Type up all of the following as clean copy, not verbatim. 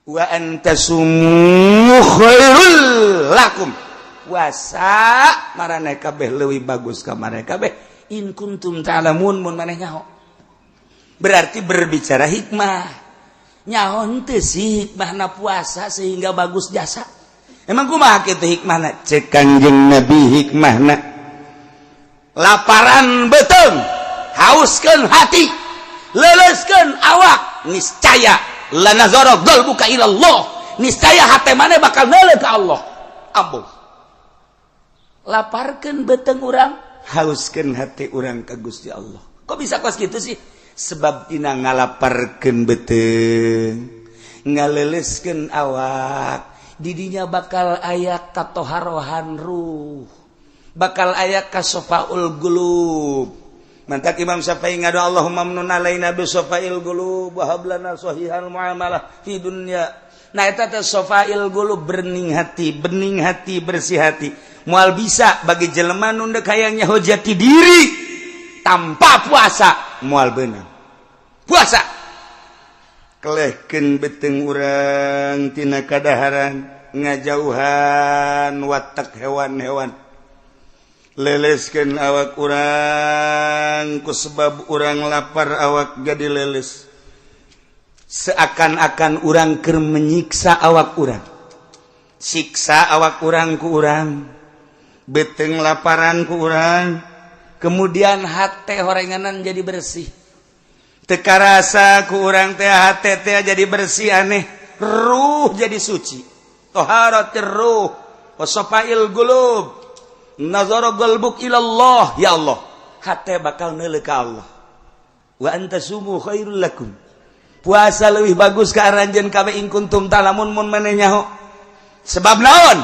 Wa an tasumu khairul lakum, puasa maraneh kabeh leuwih bagus ka maraneh kabeh, in kuntum ta'lamun, mun maneh nyaho. Berarti berbicara hikmah, nyaho henteu sih hikmahna puasa sehingga bagus jasa? Emang kumaha kitu hikmahna? Cek Kanjeng Nabi, hikmahna laparan beuteung, hauskeun hati, leleskeun awak, niscaya lanazara qalbuka ila Allah, niscaya hati maneh bakal neuleuh ka Allah. Ampuh laparkeun beuteung urang, hauskeun hati urang ka Gusti Allah. Kok bisa kos gitu sih? Sebab tina ngalaparkeun beuteung, ngaleleskeun awak, didinya bakal aya katoharohan ruh, bakal aya kasofaul qulub. Mantak Imam Syafi'i ngadu, Allahumma mnun alaina bi sofail qulub wa hab lana sahihal muamalah fi dunya. Nah, eta teh sofail qulub, bening hati, bening hati, bersih hati. Moal bisa bagi jelema nu dek hayang nyaho jati diri tanpa puasa, moal beunang. Puasa kelehkeun beuteung urang tina kadaharan, ngajauhan watak hewan-hewan, leleskeun awak urang. Ku sebab urang lapar, awak jadi leles, seakan-akan urang keur menyiksa awak urang, siksa awak urang ku urang, beuteung laparan ku urang, kemudian hate horenganan jadi bersih. Teu karasa ku urang teh hate teh jadi bersih, aneh, ruh jadi suci, toharatir ruh wa safail qulub, nazara qalbuk ilallah. Ya Allah, hate bakal neuleuh ka Allah. Wa an tasumu khairul lakum, puasa lebih bagus ka aranjeun kabeh, in kuntum ta'lamun, mun maneh nyaho. Sebab naon?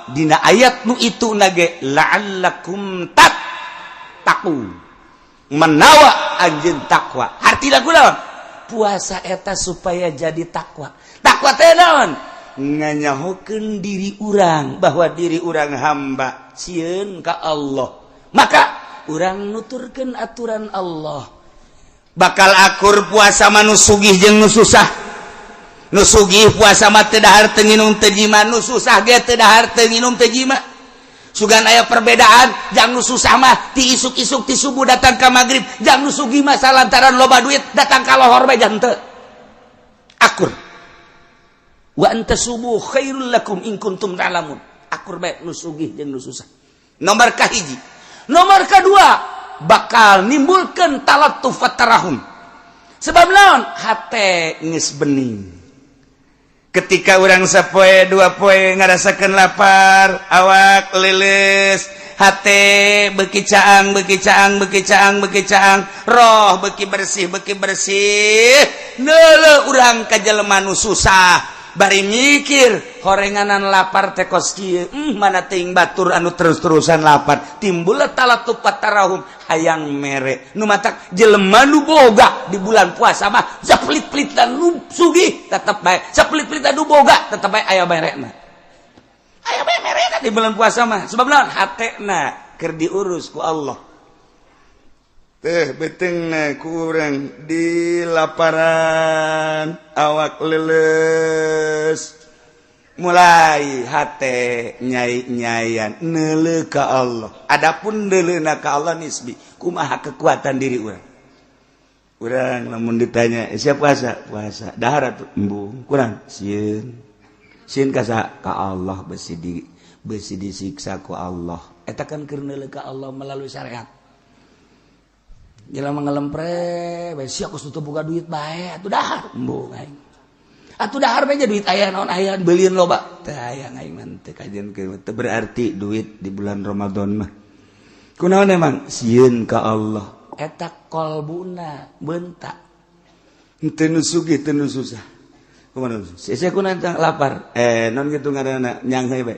Dina ayat nu itu nage la'allakum tattaqun, menawa anjeun takwa. Artina kunaon? Puasa eta supaya jadi takwa. Takwa teh naon? Nganyahokeun diri urang bahwa diri urang hamba, sieun ka Allah, maka urang nuturkeun aturan Allah. Bakal akur puasa mah nu sugih jeung nu susah. Nu sugih puasa mah teu dahar, teu nginum, teu jima. Nu susah ge teu dahar, teu nginum, teu jima. Sugan aya perbedaan, jang nu susah mah ti isuk-isuk, ti subuh datang ka maghrib, jang nu sugih mah salantaran loba duit datang ka lohor bae jang teu akur. Wa an tasumu khairul lakum in kuntum ta'lamun, akur bae nu sugih jeung nu susah. Nomor kahiji. Nomor kedua, bakal nimbulkeun talattuf tarahum. Sebab naon? Hate geus bening. Ketika urang sapoe dua poe ngarasakeun lapar, awak leles, hate beki caang, beki caang, beki caang, beki caang, roh beki bersih, beki bersih, neuleuh urang ka jelema nu susah bari mikir, horenganan lapar teh kos kieu, mana teuing batur anu terus-terusan lapar. Timbul talattuf tarahum, hayang mere. Nu matak jelema nu boga di bulan puasa mah sapelit-pelit dan nu sugih tetep bae, sapelit-pelit nu boga tetep bae aya merena, aya bae merena di bulan puasa mah. Sebab naon? Hatena keur diurus ku Allah teh, beuteungna ku urang di laparan, awak leles, mulai hate nyai-nyayan neuleuh ka Allah. Adapun neuleuhna ka Allah nisbi, kumaha kekuatan diri urang. Urang lamun ditanya, "Eh, siap puasa?" "Puasa." "Dahar atuh?" "Embung." "Kurang sieun." "Sieun ka saha?" "Ka Allah, besi disiksa ku Allah." Eta kan keur neuleuh ka Allah melalui syariat. Jelema ngelempre bae, sia kos teu boga duit bae atuh dahar. "Embung aing." "Atuh dahar bae, duit aya naon, aya beulieun loba." "Teu aya aing mah, teu kajian." Teu berarti duit di bulan Ramadan mah. Kunaon emang? Sieun ka Allah. Eta kolbuna bentak. Teu nu sugih, teu nu susah. Kumaha? Sia kunaon lapar? Eh, non kitu ngaranna, nyanghe bae.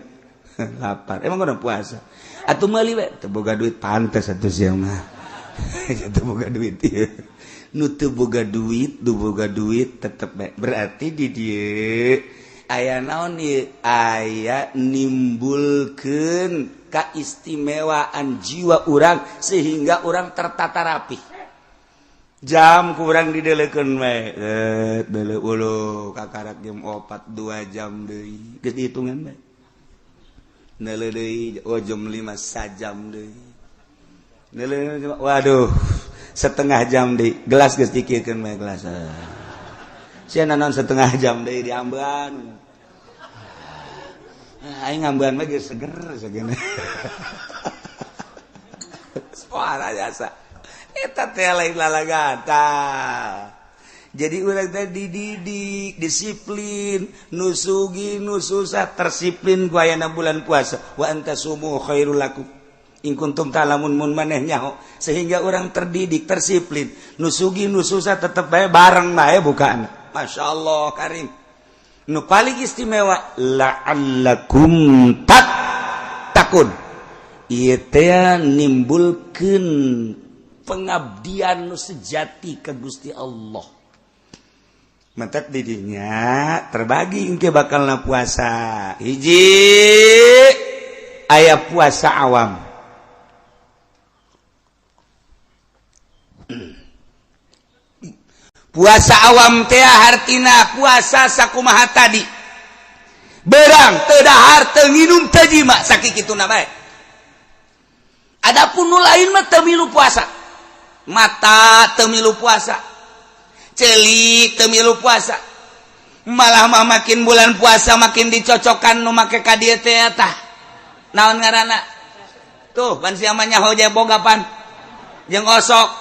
Lapar. Emang kudu puasa. Atuh meuli bae, teu boga duit. Pantes atuh sia mah. Teu boga duit ieu. Nu teu boga duit, nu boga duit tetep bae. Berarti di dieu aya naon ieu? Aya nimbulkeun kaistimewaan jiwa urang sehingga urang tertata rapi. Jam kurang didelekeun we, deuleu ulu kakarak jam 4, 2 jam deui, geus dihitungan bae. Neuleu deui, oh, jam 5, sajam deui. Neuleu, waduh, setengah jam deui. Gelas geus dikirkeun bae, gelas sia naon, setengah jam deui diambean. Aing ngambean mah geus seger segene. Suara jasa eta teh lain lalagata. Jadi urang teh dididik disiplin, nu sugih nu susah tersiplin ku ayana bulan puasa. Wa an tasumu khairul lakum in kuntum ta'lamun, mun maneh nyaho, sehingga orang terdidik tersiplin, nu sugih nu susah tetep bae bareng bae bukaan. Masya Allah karim. Nu paling istimewa, la'allakum tattaqun. Ieu teh nimbulkeun pengabdian nu sejati ke Gusti Allah. Mentek didinya terbagi engke bakal na puasa. Hiji, aya puasa awam. Puasa awam teh hartina puasa sakumaha tadi, berang teu dahar, teu nginum, teu jima, sakituna bae. Adapun nu lain mah teu milu puasa. Mata teu milu puasa, ceuli teu milu puasa. Malah mah makin bulan puasa makin dicocokkan nu make ka dieu teh. Tah, naon ngaranna tuh, pan sia mah nyaho boga pan jeung osok.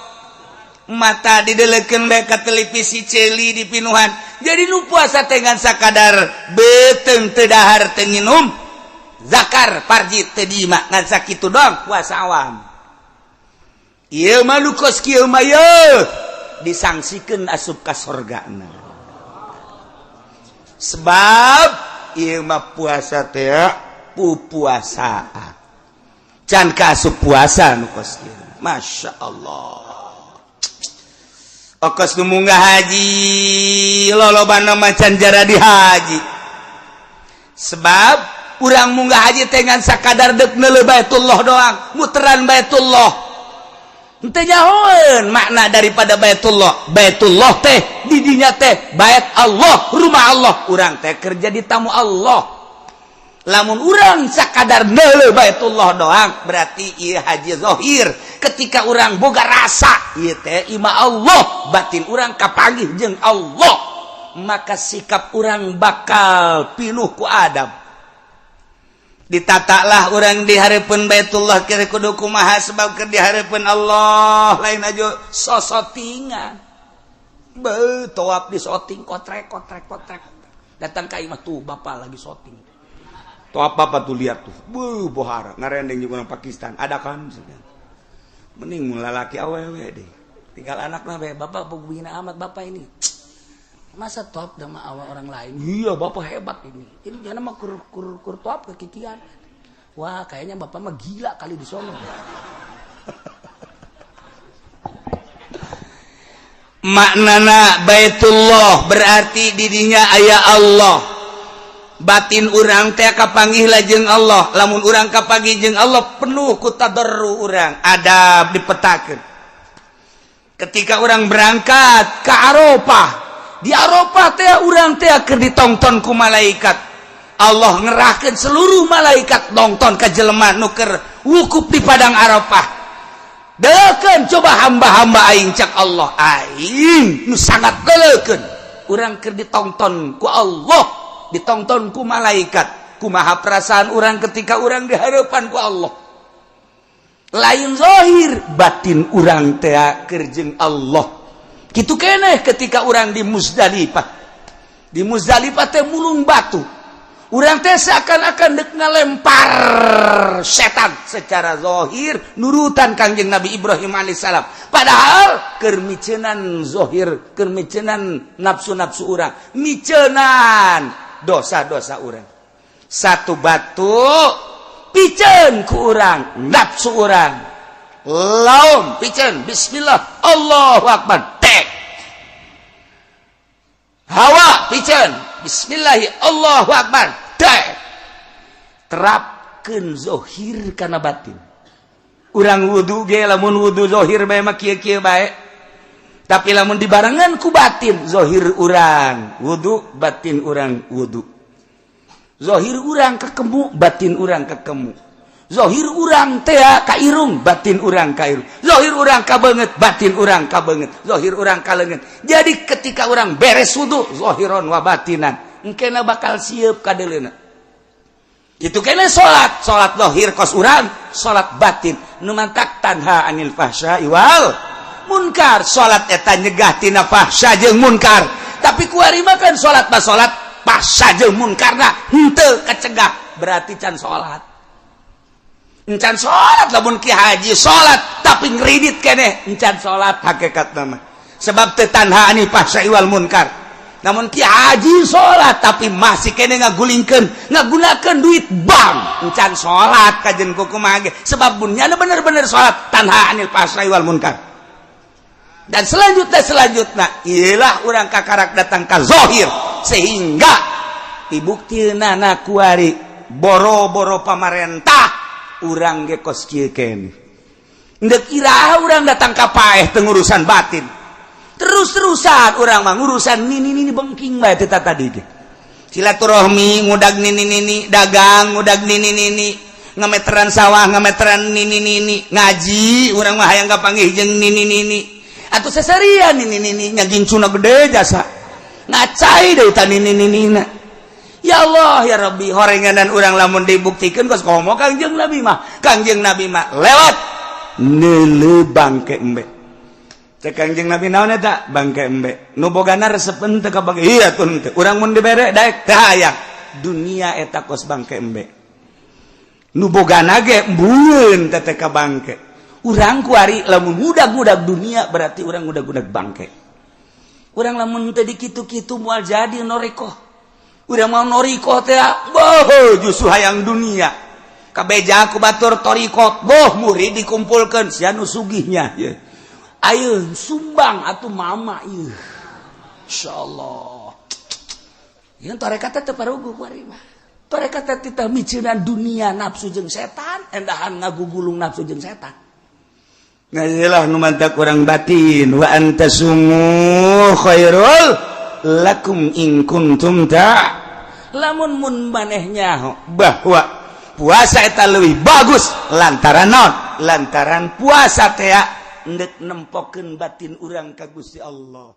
Mata didelekeun bae ka televisi, ceuli dipinuhan. Jadi nu puasa teh ngan sakadar beuteung teu dahar, teu nginum, zakar parji teu diima, ngan sakitu doang puasa awam. Ieu mah nu kos kieu mah ye disangsikeun asup ka sorgana, sebab ieu mah puasa teh pupuasaan, can ka asup puasa nu kos kieu. Masya Allah. Okos nu munggah haji lolobana macan jara di haji, sebab urang munggah haji teh ngan sakadar dek neuleuh Baitullah doang, muteran Baitullah. Henteu nyahoeun makna daripada Baitullah. Baitullah teh didinya teh bait Allah, rumah Allah. Urang teh kerja di tamu Allah. Lamun urang sakadar neuleuh Baitullah doang, berarti ieu haji zahir. Ketika urang boga rasa ieu teh imah Allah, batin urang kapanggih jeung Allah, maka sikap urang bakal pinuh ku adab. Ditatalah orang di hareupeun Baitullah kira kudu kumaha, sebab keur di hareupeun Allah, lain aja sosotingan. Be tawaf di soting, kotrek kotrek kotrek. Datang ka imah tuh, bapak lagi soting tawaf. Bapak tuh, lihat tuh, bu bohara ngarendeng juga orang Pakistan ada kan. Mending lalaki awewe deh, tinggal anak lah. Bapak begini amat, bapak ini masa top sama awal orang lain. Iya, bapak hebat ini jangan mah kur kur kur top kekikian. Wah, kayaknya bapak mah gila kali di sono. Maknana Baitullah berarti didinya aya Allah, batin urang teh kapanggih lajeng Allah. Lamun urang kapanggih jeung Allah, penuh ku tadarru, urang adab dipetakeun. Ketika orang berangkat ke Arafah, di Arafah teh urang teh keur ditonton ku malaikat. Allah ngerahkeun seluruh malaikat nonton ka jelema nu keur wukuf di padang Arafah. Deukeun coba hamba-hamba aing, cak Allah, aing nu sangat deukeun. Urang keur ditonton ku Allah, ditonton ku malaikat, kumaha perasaan urang ketika urang di hadapan ku Allah? Lain zahir, batin urang teh keur jeung Allah. Kitu keneh ketika urang di Muzdalifah. Di Muzdalifah teh mulung batu, urang teh seakan-akan dek ngalempar setan, secara zahir nurutan Kangjeng Nabi Ibrahim alaihissalam, padahal keur miceunan zahir, keur miceunan nafsu-nafsu urang, miceunan dosa-dosa urang. Satu batu piceun ku urang nafsu urang, laum piceun, bismillah Allahu akbar, tek. Hawa piceun, bismillahi Allahu akbar, tek. Terapkeun zohir kana batin. Urang wudu ge, lamun wudu zohir bae mah kieu-kieu bae. Tapi lamun dibarengan ku batin, zohir urang wudu, batin urang wudu. Zohir urang kekemu, batin urang kekemu. Zohir urang teh ka irung, batin urang ka irung. Zohir urang ka beungeut, batin urang ka beungeut. Zohir urang ka leungeun. Jadi ketika urang beres wudu zohiron wa batinan, engkena bakal siap kadeleuna. Itu kena salat, salat zohir kos urang, salat batin nu mantak tanha anil fahsya wal munkar. Salat eta nyegah tina fahsya jeung munkar. Tapi kuari mah kan salat mah salat, fahsya jeung munkarna henteu kecegah, berarti can salat, encan salat. Lamun ki haji salat tapi ngridit keneh, encan salat hakikat nama, sebab teu tanha anil fahsya wal munkar. Namun ki haji salat tapi masih keneh ngagulingkeun, ngagunakeun duit bank, encan salat kajen kumaha ge, sebab bunyana bener-bener salat tanha anil fahsya wal munkar. Dan selanjutnya, selanjutnya ialah urang kakarak datang ka zohir, sehingga dibukti nana kuari boro-boro pamarentah, urang ge kos kieu keneh. Ndek iraha urang datang ka paeh teu ngurusan batin? Terus-terusan urang mah ngurusan nini nini, bengking bae teh tadi ge. Silaturahmi ngudag nini nini, dagang ngudag nini nini, ngameteran sawah ngameteran nini nini, ngaji urang mah hayang kapanggih jeung nini nini atau seserian nini nini, nyagincuna gede jasa ngacai deui ta nini nini. Ya Allah ya Rabbi, horenganan urang lamun dibuktikan kos komo Kangjeng Nabi mah. Kangjeng Nabi mah lewat neuleu bangke embe. Cek Kangjeng Nabi, "Naon eta?" "Bangke embe." "Nu bogana resep henteu ka bangke?" "Iya tuh henteu." "Urang mun dibere daek teu hayang?" Dunia eta kos bangke embe, nu bogana ge embungeun teh ka bangke. Urang kuari lamun ngudag-ngudag dunia, berarti urang ngudag-ngudag bangke. Urang lamun teu dikitu-kitu moal jadi norikoh. Udah mau noriko teh boh, justru hayang dunia. Kabeja ku batur torikot boh, murid dikumpulkan, sia nu sugihnya ye. Ayo sumbang atuh mama ieu. Insyaallah yang tarekat teh parugu kuari mah. Tarekat teh titah miceunan dunia, nafsu jeung setan, endahan ngagugulung nafsu jeung setan. Ngajilah nu mantak urang batin, wa antasumu khairul lakum in kuntum ta. Lamun mun manehnya bahwa puasa eta leuwih bagus lantaran non lantaran puasa teh ndek nempokeun batin urang ka Gusti Allah.